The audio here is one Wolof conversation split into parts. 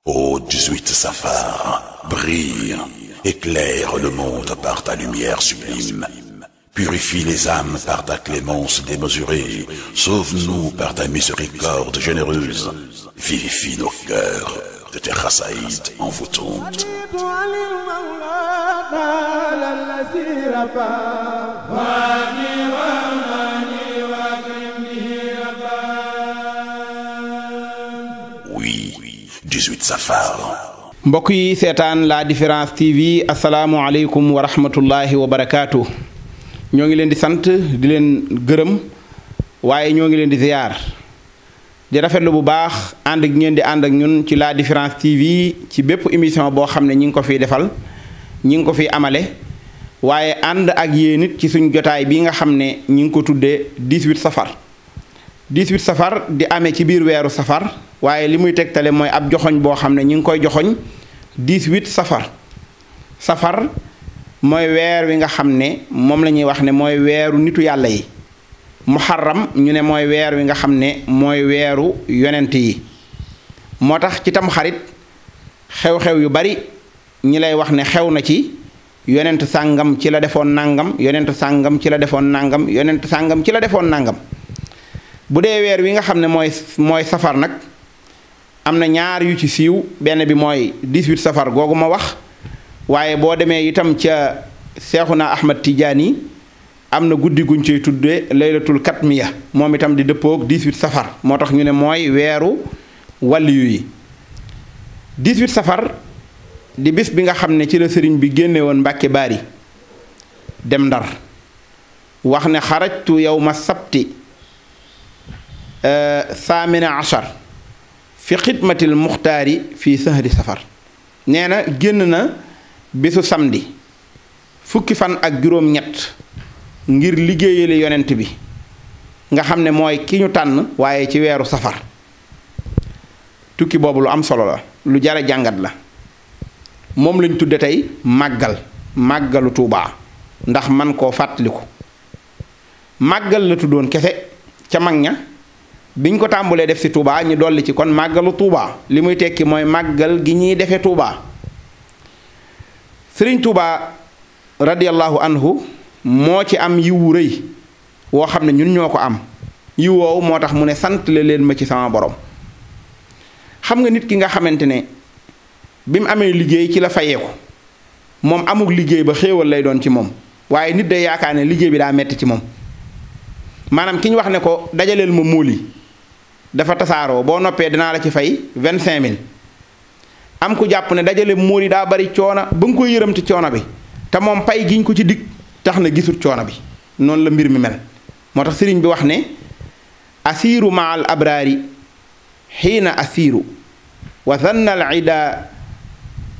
Ô 18 Safar, brille, éclaire le monde par ta lumière sublime. Purifie les âmes par ta clémence démesurée. Sauve-nous par ta miséricorde généreuse. Vivifie nos cœurs de tes khasaïd envoûtantes. Oui, 18 Safar. mbokk yi seetaan La Différence TV asalaamualeykum wa rahmatullahi wa barakaatu. ñoo ngi leen di sant di leen gërëm waaye ñoo ngi leen di ziyaar di rafetlu bu baax ànd ak ngeen di ànd ak ñun ci La Différence TV ci bépp émission boo xam ne ñi ngi ko fiy defal ñi ngi ko fiy amale waaye ànd ak yéen it ci suñ jotaay bi nga xam ne ñi ngi ko tuddee 18 safar 18 safar di amee ci biir weeru safar waaye li muy tegtale mooy ab joxoñ boo xam ne ñi ngi koy joxoñ 18 safar safar mooy weer wi nga xam ne moom la ñuy wax ne mooy weeru nitu yàlla yi muharram ñu ne mooy weer wi nga xam ne mooy weeru yonent yi moo tax ci tam xarit xew-xew yu bari ñi lay wax ne xew na ci yonent sàngam ci la defoon nangam yonent sàngam ci la defoon nangam yonent sàngam ci la defoon nangam bu dee weer wi nga xam ne mooy safar nag am na ñaar yu ci siiw benn bi mooy 18 safar googu ma wax waaye boo demee itam ca Seexuna Ahmad Tijaani am na guddi guñ ciy tudde laylatul katmiya moom itam di dëppoog 18 safar moo tax ñu ne mooy weeru waliyu yi 18 safar di bis bi nga xam ne ci la sëriñ bi génne woon Mbàkke Baari dem Ndar wax ne xarajtu yawma sabti saamina ashar fi xidmatil muxtaari fi sahri safar nee na génn na bisu samedi fukki fan ak juróom-ñett ngir liggéeyale yonent bi nga xam ne mooy ki ñu tànn waaye ci weeru safar tukki boobu lu am solo la lu jara jàngat la moom lañ tudde tey màggalu Tuubaa ndax man koo fàttaliku màggal la tuddoon kese ca mag ña biñ ko tàmbulee def ci Touba ñu dolli ci kon màggalu Touba li muy tekki mooy màggal gi ñuy defee Touba Sëriñ Touba radiyallahu anhu moo ci am yiwu rëy woo xam ne ñun ñoo ko am yiw woowu moo tax mu ne sant leen ma ci sama borom xam nga nit ki nga xamante ne bi mu amee liggéey ci la fayeeku moom amul liggéey ba xéewal lay doon ci moom waaye nit day yaakaar ne liggéey bi daa metti ci moom maanaam ki ñu wax ne ko dajaleel ma móoli dafa tasaaroo boo noppee dinaa la ci fay 25000 am ku jàpp ne dajale móol yi daa bari coona ba nga koy yërëm ci coono bi te moom pay giñ ko ci dig tax na gisut coono bi noonu la mbir mi mel moo tax sëriñ bi wax ne asiiru ma al abraari xiina asiiru wa zanna al ida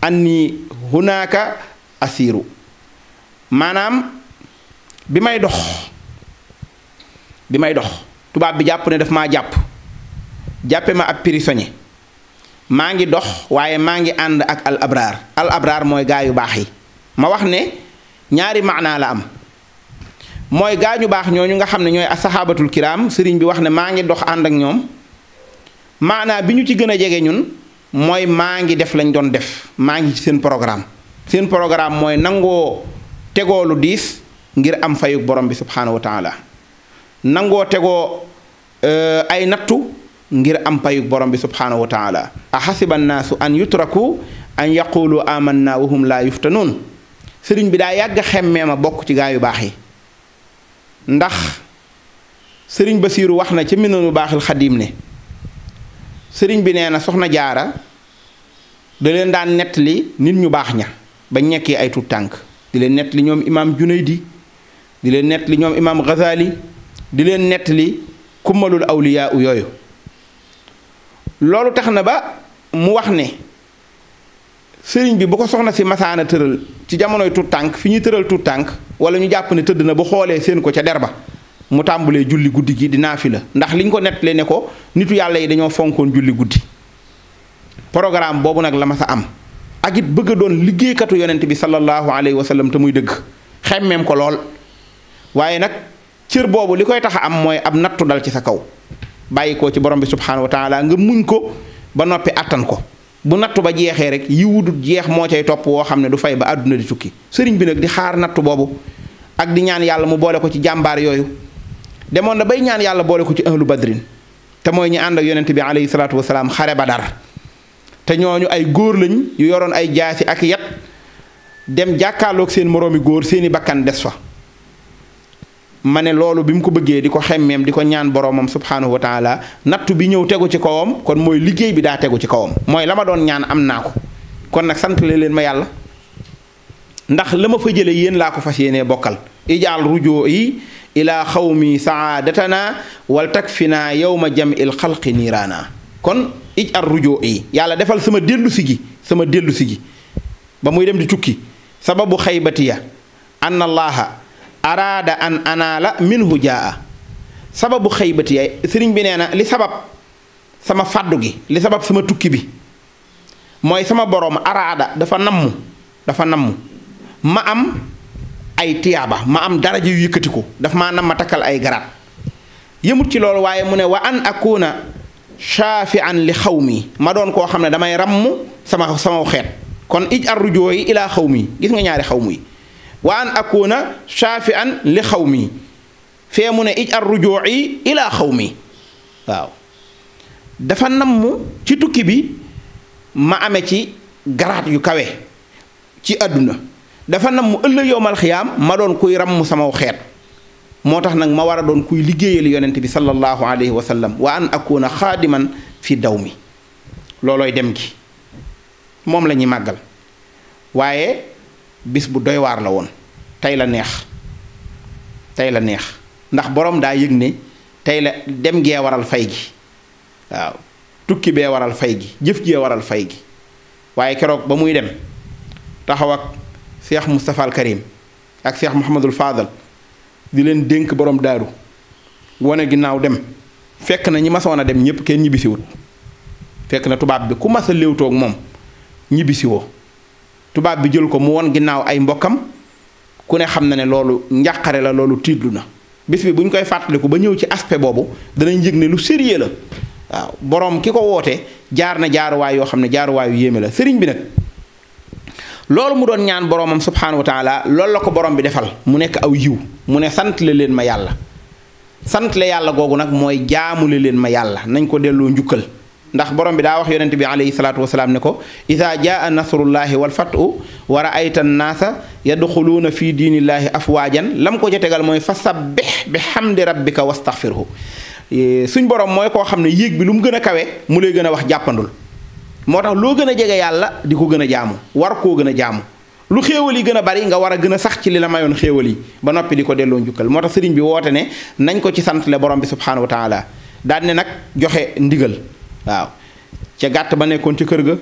anni hunaaka asiiru maanaam bi may dox tubaab bi jàpp ne daf maa jàppe ma ab prisonnier maa ngi dox waaye maa ngi ànd ak al abraar mooy gaa yu baax yi ma wax ne ñaari maanaa la am mooy gaa ñu baax ñooñu nga xam ne ñooy asaxaabatul kiraam sëriñ bi wax ne maa ngi dox ànd ak ñoom maanaa bi ñu ci gën a jege ñun mooy maa ngi def lañ doon def maa ngi ci seen programme mooy nangoo tegoo lu diis ngir am fayug borom bi subhaanahu wa taala nangoo tegoo ay nattu ngir am payug borom bi subhaanahu wa taala a xasiba annaasu an yutraku an yaqulu amanna wa hum laa yuftanuun sëriñ bi daa yàgg xemmee ma bokk ci gaa yu baax yi ndax sëriñ Basiiru wax na ci Minanul Baaxil Xadiim ne sëriñ bi nee na soxna jaara da leen daan nettali nit ñu baax ña ba ñekkee ay tuut tànk di leen nettali ñoom imaam Junaydi di leen nettali ñoom imaam Ghazali di leen nettali kummalul awliyaa yooyu loolu tax na ba mu wax ne sëriñ bi bu ko soxna si masaana tëral ci jamonoy tuut tànk fi ñuy tëral tuut tànk wala ñu jàpp ne tëdd na bu xoolee seen ko ca der ba mu tàmbulee julli guddi gi di naafila ndax liñ ko nettalee ne ko nitu yàlla yi dañoo fonkoon julli guddi programme boobu nag la ma sa am ak it bëgg a doon liggéeykatu yonent bi sallallahu alayhi wa sallam te muy dëgg xemmeem ko lool waaye nag cër boobu li koy tax a am mooy ab nattu dal ci sa kaw bàyyi ko ci borom bi subhaanahu wa taala nga muñ ko ba noppi attan ko bu nattu ba jeexee rek yiwu du jeex moo cay topp woo xam ne du fay ba àdduna di tukki. sëriñ bi nag di xaar nattu boobu ak di ñaan yàlla mu boole ko ci jàmbaar yooyu demoon na bay ñaan yàlla boole ko ci ahlu badrin te mooy ñi ànd ak yonent bi alayhi salaatu wasalaam xare Badar te ñooñu ay góor lañ yu yoroon ay jaasi ak yat dem jàkkaarloog seen moroomi góor seeni bakkan des fa. ma ne loolu bi mu ko bëggee di ko xemmeem di ko ñaan boroomam subhaanahu wa taala nattu bi ñëw tegu ci kawam kon mooy liggéey bi daa tegu ci kawam mooy la ma doon ñaan am naa ko kon nag sant leen ma yàlla ndax la ma fa jële yéen laa ko fas yéenee bokkal. ijaal rujoo yi ilaa xawmi saadatana wal takfina yawma jam'il xalqi niiraana kon ijaal rujoo yi yàlla defal sama dellu si gi ba muy dem di tukki sababu xaybatiya an allaha araada an anaala minhu jaa sababu xëybati yaay sëriñ bi nee na li sabab sama fàddu gi li sabab sama tukki bi mooy sama boroom araada dafa namm ma am ay tiyaaba ma am daraja yu yëkkatiku dafa maa nam ma takkal ay garaat yëmut ci loolu waaye mu ne wa an akuna shaafi'an li xawmi ma doon koo xam ne damay ramm sama xeet kon ij ar rujoo yi ilaa xawmi gis nga ñaari xawmu yi wa an akuna shaafi'an li xawmi fee mu ne ij ar rujuu'i ilaa xawmi waaw dafa namm ci tukki bi ma ame ci garaat yu kawe ci àdduna dafa namm ëllëg yowmal xiyaam ma doon kuy ramm sama xeet moo tax nag ma war a doon kuy liggéeyal yonent bi sallallahu alayhi wa sallam wa an akuna xaadiman fi daw mi loolooy dem gi moom la ñuy màggal waaye bis bu doy waar la woon tey la neex ndax borom daa yëg ne tey la dem gee waral fay gi waaw tukki bee waral fay gi jëf jee waral fay gi waaye keroog ba muy dem taxaw ak Cheikh Moustapha al Karim ak Cheikh Mouhamadul Fadal di leen dénk borom daaru wane ginnaaw dem fekk na ñi masoon a dem ñëpp kenn ñibbisiwut fekk na tubaab bi ku mas a léewtoog moom ñibbisiwoo tubaab bi jël ko mu won ginnaaw ay mbokkam ku ne xam na ne loolu njàqare la loolu tiitlu na bis bi bu ñu koy fàttaliku ba ñëw ci aspect boobu danañ yëg ne lu sérieux la waaw boroom ki ko woote jaar na jaaruwaay yoo xam ne jaaruwaayu yéeme la sëriñ bi nag loolu mu doon ñaan boroomam subhaanahu wa taala loolu la ko borom bi defal mu nekk aw yiw mu ne sant leen ma yàlla sant le yàlla googu nag mooy jaamule leen ma yàlla nañ ko delloo njukkal ndax borom bi daa wax yonent bi alayhi salaatu wasalaam ne ko idaa jaa nasrullahi wal fatu wa raayta annaasa yadxuluuna fi diinillaahi afwaajan lam ko ca tegal mooy fa sabbih bi hamdi rabbika wastaxfirhu suñ borom mooy koo xam ne yéeg bi lu mu gën a kawe mu lay gën a wax jàppandul moo tax loo gën a jege yàlla di ko gën a jaamu war koo gën a jaamu lu xéewal yi gën a bari nga war a gën a sax ci li la mayoon xéewal yi ba noppi di ko delloo njukkal moo tax sëriñ bi woote ne nañ ko ci sant le borom bi subhaanahu wa taala daal ne nag joxe ndigal waaw ca gàtt ba nekkoon ci kër ga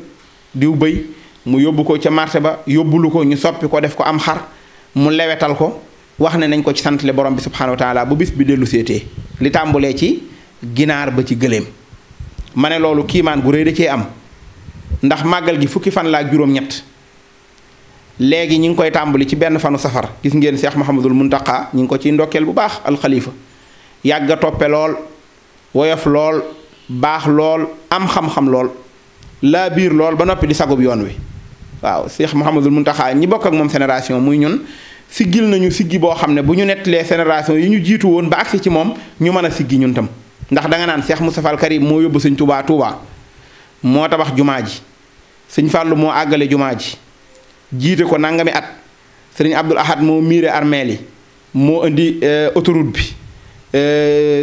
diw bëy mu yóbbu ko ca marché ba yóbbulu ko ñu soppi ko def ko am xar mu lewetal ko wax ne nañ ko ci santle borom bi subhaanahu wa taala bu bis bi dellu seetee li tàmbulee ci ginaar ba ci gëléem ma ne loolu kiimaan gu rëy da cee am ndax màggal gi fukki fan la ak juróom-ñett léegi ñi ngi koy tàmbali ci benn fanu safar gis ngeen Cheikh Mouhamadul Muntaqa ñi ngi ko ciy ndokkeel bu baax alxalifa yàgg a toppe lool woyof lool baax lool am xam-xam lool laa biir lool ba noppi di sagub yoon wi waaw Cheikh Mouhamadul Muntaxa ñi bokk ak moom génération muy ñun siggil nañu siggi boo xam ne bu ñu nettalee génération yi ñu jiitu woon ba agsi ci moom ñu mën a siggi ñun tam ndax danga naan Cheikh Moustapha al Karim moo yóbbu sëñ Touba moo tabax jumaa ji sëñ Fàllu moo àggale jumaa ji jiite ko nangami at sëriñ Abdul Ahad moo miire armeel yi moo indi autoroute bi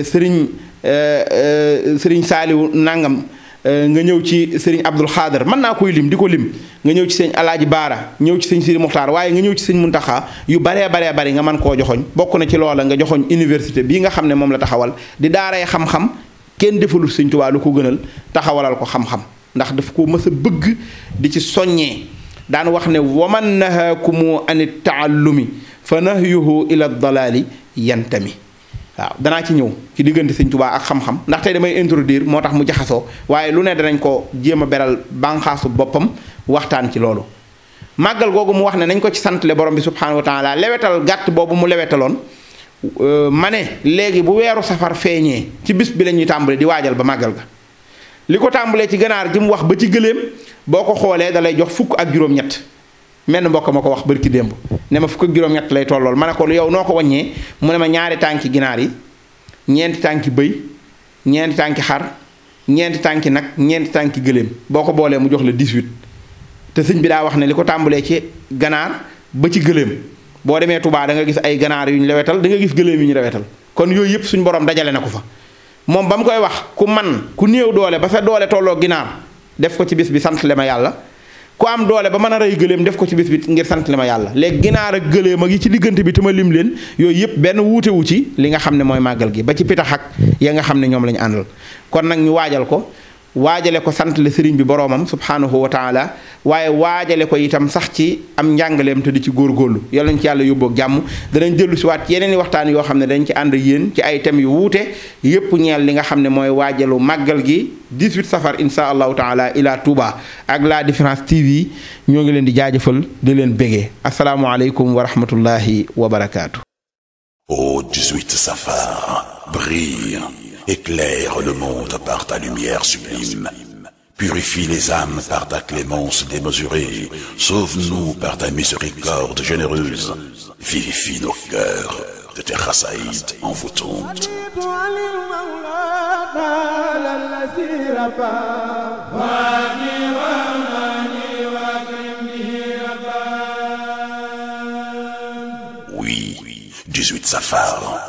sëriñ Saaliwu nangam nga ñëw ci sëriñ Abdul Xaadar mën naa koy lim di ko lim nga ñëw ci sëñ Alaaji Baara ñëw ci sëñ Sidi Muxtaar waaye nga ñëw ci sëñ Muntaxa yu baree bari nga mën koo joxoñ bokk na ci loola nga joxoñ université bii nga xam ne moom la taxawal di daaray xam-xam kenn defalul sëñ Tuubaa lu ko gënal taxawalal ko xam-xam ndax daf ko mës a bëgg di ci soññee daan wax ne waman nahaakumu an taallumi fa nahyuhu ila dalaali yantami waaw danaa ci ñëw ci diggante sëñ Tuubaa ak xam-xam ndax tey damay introduire moo tax mu jaxasoo waaye lu ne danañ ko jéem a beral bànqaasu boppam waxtaan ci loolu màggal googu mu wax ne nañ ko ci santle borom bi subhaanahu wa taala lewetal gàtt boobu mu lewetaloon ma ne léegi bu weeru safar feeñee ci bis bi la ñuy tàmbale di waajal ba màggal ga li ko tàmbalee ci ganaar gi mu wax ba ci gëléem boo ko xoolee da lay jox fukk ak juróom-ñett menn mbokk ma ko wax barki démb ne ma fukk ak juróom-ñett lay tollool ma ne ko yow noo ko wàññee mu ne ma ñaari tànki ginaar yi ñeenti tànki bëy ñeenti tànki xar ñeenti tànki nag ñeenti tànki gëléem boo ko boolee mu jox la 18 te sëñ bi daa wax ne li ko tàmbalee ci ganaar ba ci gëléem boo demee Touba da nga gis ay ganaar yu ñu lewetal da nga gis gëléem yu ñu lewetal kon yooyu yëpp suñ borom dajale na ko fa moom ba mu koy wax ku man ku néew doole ba sa doole tolloo ginaar def ko ci bis bi sant le ma yàlla ku am doole ba mën a rey gëléem def ko ci bis bi ngir sant le ma yàlla léegi ginaar ak gëléem ak yi ci diggante bi te ma lim leen yooyu yëpp benn wuute wu ci li nga xam ne mooy màggal gi ba ci pitax ak ya nga xam ne ñoom la ñu àndal kon nag ñu waajal ko waajale ko sant le sëriñ bi boroomam subhanahu wa taala waaye waajale ko itam sax ci am njàngaleem te di ci góorgóorlu yàlla nañ ci yàlla yóbboog jàmm danañ dellu si waat yeneen i waxtaan yoo xam ne dañ ci ànd ak yéen ci ay thèmes yu wuute yépp ñeel li nga xam ne mooy waajalu màggal gi 18 safar insha allahu taala ila Touba ak La Différence TV ñoo ngi leen di jaajëfal di leen bégee asalaamualeykum wa rahmatullahi wa barakaatu. Ô 18 safar, brille, éclaire le monde par ta lumière sublime. Purifie les âmes par ta clémence démesurée. Sauve-nous par ta miséricorde généreuse. Vivifie nos cœurs de tes khasaïd envoûtantes. Oui, 18 safar.